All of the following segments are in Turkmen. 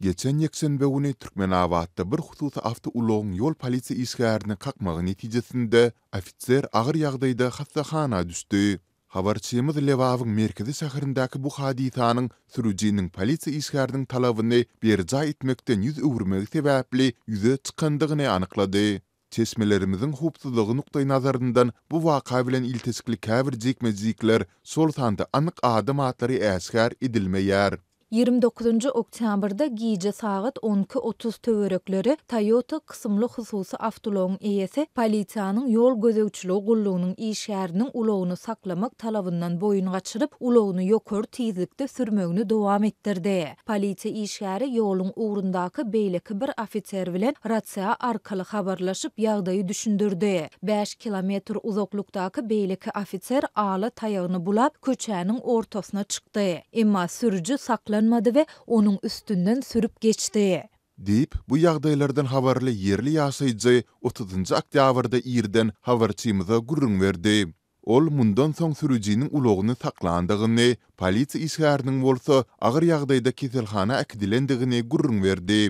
Geçen ýekşenbe güni Türkmenabatda bir hususy awtoulagyň ýol polisiýa işgärini kakmagy netijesinde, ofiser agyr ýagdaýda hassahana düşdi. Habarçymyz Lebabyň merkezi şäherindäki bu hadysanyň sürüjiniň polisiýa işgäriniň talabyny berjaý etmekden 100 öwürmegi sebäpli ýüze çykandygyny anyklady. Çeşmelerimiziň howpsuzlygy nukdaýnazaryndan bu waka bilen ilteşikli käbir jikme-jikler, şol sanda anyk adam atlary äşgär edilmeýär. 29-njy oktýabrda gije sagat 12 otuz töwerekleri Toyota kysymly hususy awtoulagyň eýesi polisiýanyň ýol gözegçiligi gullugynyň işgäriniň ulagyny saklamak talabyndan boýun gaçyryp, ulagyny ýokary tizlikde sürmegini dowam etdirdi. Polisiýa işgäri ýoluň ugrundaky beýleki bir ofiser bilen rasiýa arkaly habarlaşyp, ýagdaýy düşündirdi. Bäş kilometr uzaklykdaky beýleki ofiser ala taýagyny bulap, köçäniň ortasyna çykdy. Emma sürüji saklanmady we onuň üstünden sürüp geçdi. Diýip, bu ýagdaýlardan habarly ýerli ýaşaýjy otuzynjy oktýabrda irden habarçymyza gürrüň berdi. Ol mundan soň sürüjiniň ulagyny saklandygyny, polisiýa işgäriniň bolsa agyr ýagdaýda keselhana äkidilendigini gürrüň berdi.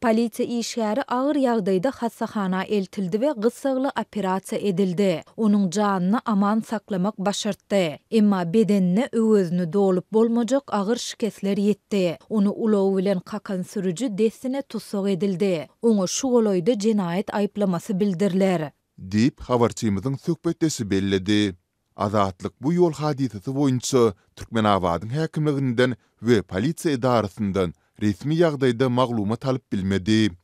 Polisiýa işgäri agyr ýagdaýda hassahana eltildi we gyssagly operasiýa edildi. Onuň janyny aman saklamak başartdy. Emma bedenine öwezini dolup bolmajak agyr şikesler ýetdi. Ony ulagy bilen kakan sürüji dessine tussag edildi. Oňa şu golaýda jenaýat aýyplamasy bildiriler. Diýip, habarçymyzyň söhbetdeşi belledi. Azatlyk bu ýol hadysasy boýunça Türkmenabadyň häkimliginden we polisiýa edarasyndan resmi ýagdaýda maglumat alyp bilmedi.